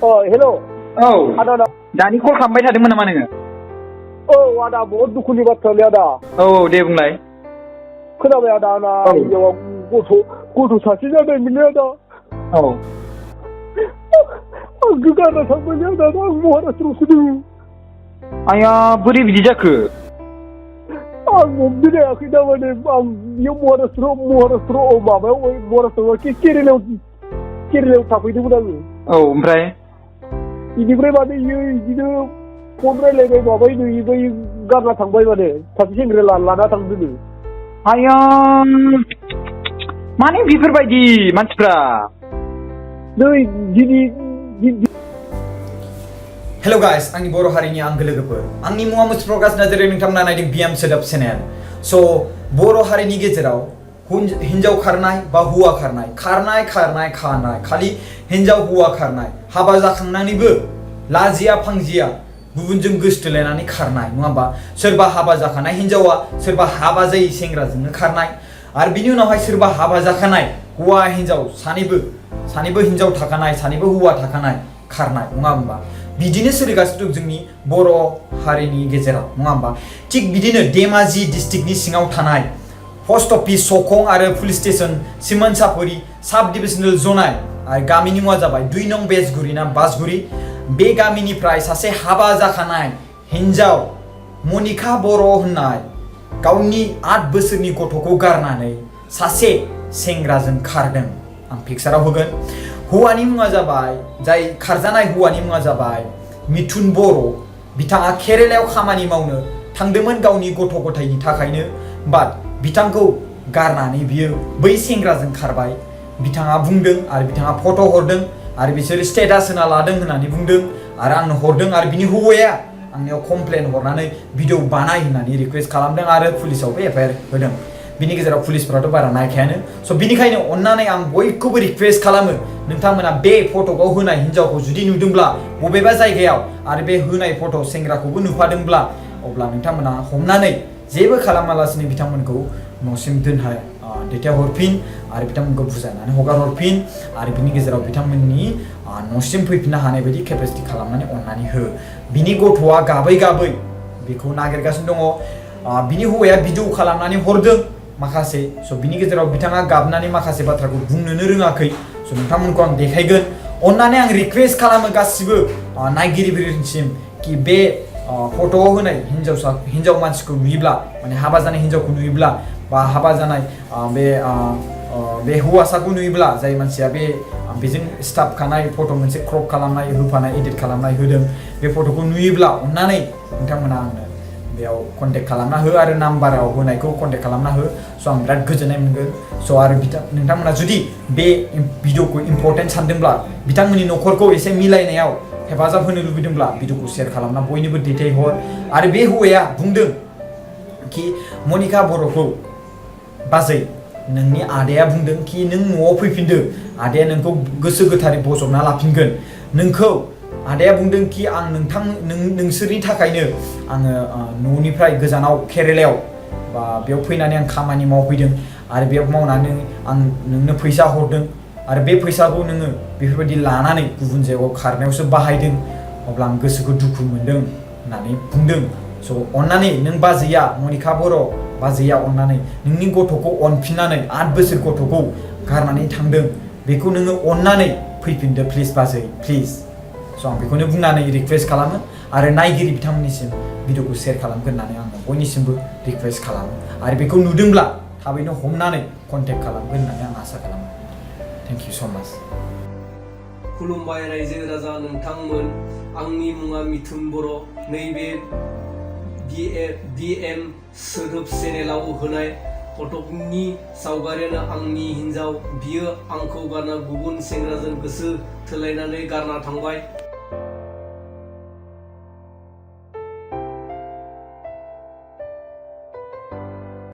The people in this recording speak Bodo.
हेल'। औ आदा दानि कल खालामबाय थादोंमोन नामा नोङो? औ आदा बहुत दुखुनि बाथ्रालै आदा। औ दे बुंलाय। खोनाबाय आदा आंना हिनजावा गथ' सासे जादोंमोनलै आदा। औ। आंखौ गारना थांबायलै आदा आं महाराष्ट्रआवसो दङ। आया बोरै बिदि जाखो? आं हमनो हायाखै थारमाने आं बेयाव महाराष्ट्रआव महाराष्ट्रआव केरेलायाव थाफैदोंमोन आङो। औ ओमफ्राय? बेनिफ्राय माने बिदिनो फन रायलायबाय माबाय नुयैबाय गारना थांबाय माने सासे सेंग्रा लाना थांदों। आया माने बेफोरबायदि मानसिफ्रा नै दिनै हेल' गाइस आंनि बर' हारिनि आंगो लोगोफोर आंनि मुङा मुसप्रकाश नार्जारि नोंथांमोना नायदों बिएम सोदोब चेनेल। स' बर' हारिनि गेजेराव हिन्जाव खारनाय बा हौवा खारनाय खालि हिन्जाव हौवा खारनाय हाबा जाखांनानैबो लाजिया फांजिया गुबुनजों गोसथोलायनानै खारनाय नङा होमबा? सोरबा हाबा जाखानाय हिन्जावा सोरबा हाबा जायै सेंग्राजोंनो खारनाय आरो बिनि उनावहाय सोरबा हाबा जाखानाय हौवा हिन्जाव सानैबो हिन्जाव थाखानाय सानैबो हौवा थाखानाय खारनाय नङा होमबा? बिदिनो सोलिगासिनो दं जोंनि बर' हारिनि गेजेराव नङा होमबा? थिग बिदिनो धेमाजि डिस्ट्रिक्टनि सिङाव थानाय पस्ट अफिस सखं आरो पुलिस स्टेसन सिमोनसापुरि साब डिभिजनेल जनाय आरो गामिनि मुङा जाबाय 2 नं बेजगुरि ना बासगुरि। बे गामिनिफ्राय सासे हाबा जाखानाय हिन्जाव मनिका बर' होननाय गावनि 8 बोसोरनि गथ'खौ गारनानै सासे सेंग्राजों खारदों। आं पिक्साराव होगोन। हौवानि मुङा जाबाय जाय खारजानाय हौवानि मुङा जाबाय मिथुन बर'। बिथाङा केरेलायाव खामानि मावनो थांदोंमोन गावनि गथ' गथायनि थाखायनो बाट बिथांखौ गारनानै बियो बै सेंग्राजों खारबाय। बिथाङा बुंदों आरो बिथाङा फट' हरदों आरो बिसोरो स्टेटास होना लादों होननानै बुंदों आरो आंनो हरदों आरो बिनि हौवाया आंनियाव कमप्लेन हरनानै भिडिअ बानाय होननानै रिकुवेस्ट खालामदों आरो पुलिसावबो एफआइआर होदों। बिनि गेजेराव पुलिसफोराथ' बारा नायखायानो। स' बिनिखायनो अन्नानै आं बयखौबो रिकुवेस्ट खालामो नोंथांमोना बे फट'आव होनाय हिन्जावखौ जुदि नुदोंब्ला बबेबा जायगायाव आरो बे होनाय फट' सेंग्राखौबो नुफादोंब्ला अब्ला नोंथांमोना हमनानै जेबो खालामालासिनो बिथांमोनखौ न'सिम दैथायहरफिन आरो बिथांमोनखौ बुजायनानै हगार हरफिन आरो बिनि गेजेराव बिथांमोननि न'सिम फैफिननो हानाय बायदि केपासिटि खालामनानै अन्नानै हो। बिनि गथ'आ गाबै बेखौ नागिरगासिनो दङ। बिनि हौवाया भिडिअ खालामनानै हरदों माखासे। स' बिनि गेजेराव बिथाङा गाबनानै माखासे बाथ्राखौ बुंनोनो रोङाखै। स' नोंथांमोनखौ आं देखायगोन। अन्नानै आं रिकुवेस्ट खालामो गासिबो नायगिरिफोरनिसिम कि बे फट'आव होनाय हिन्जाव मानसिखौ नुयोब्ला माने हाबा जानाय हिन्जावखौ नुयोब्ला बा हाबा जानाय बे हौवासाखौ नुयोब्ला जाय मानसिया बेजों स्टाफ खानाय फट' मोनसे क्रप खालामनाय होफानाय एडिट खालामनाय होदों बे फट'खौ नुयोब्ला अन्नानै नोंथांमोना आंनो बेयाव कन्टेक्ट खालामना हो आरो नाम्बाराव होनायखौ कन्टेक्ट खालामना हो। स' आं बिराद गोजोननाय मोनगोन। स' आरो नोंथांमोना जुदि बे भिडिअखौ इम्परटेन्ट सानदोंब्ला बिथांमोननि न'खरखौ एसे मिलायनायाव हेफाजाब होनो लुबैदोंब्ला भिडिअखौ शेयार खालामना बयनोबो दैथायहर। आरो बे हौवाया बुंदों कि मनिका बर'खौ बाजै नोंनि आदाया बुंदों कि नों न'आव फैफिनदो आदाया नोंखौ गोसो गोथारै बजबना लाफिनगोन। नोंखौ आदाया बुंदों कि आं नोंसोरनि थाखायनो आङो न'निफ्राय गोजानाव केरेलायाव बा बेयाव फैनानै आं खामानि मावफैदों आरो बेयाव मावनानै आं नोंनो फैसा हरदों आरो बे फैसाखौ नोङो बेफोरबायदि लानानै गुबुन जायगायाव खारनायावसो बाहायदों अब्ला आं गोसोखौ दुखु मोनदों होननानै बुंदों। स' अन्नानै नों बाजैया मनिका बर' बाजैया अन्नानै नोंनि गथ'खौ अनफिननानै 8 बोसोर गथ'खौ गारनानै थांदों बेखौ नोङो अन्नानै फैफिनदो प्लिज बाजै प्लिज। स' आं बेखौनो बुंनानै रिकुवेस्ट खालामो आरो नायगिरि बिथांमोननिसिम भिडिअखौ शेयार खालामगोन होननानै आङो बयनिसिमबो रिकुवेस्ट खालामो आरो बेखौ नुदोंब्ला थाबैनो हमनानै कन्टेक्ट खालामगोन होननानै आं आसा खालामो। थेंक इउ स' माच। खुलुमबाय रायजो राजा नोंथांमोन। आंनि मुङा मिथुन बर'। नैबे बिएम सोदोब चेनेलाव होनाय फटकनि सावगारियानो आंनि हिन्जाव। बियो आंखौ गारना गुबुन सेंग्राजों गोसो थोलायनानै गारना थांबाय।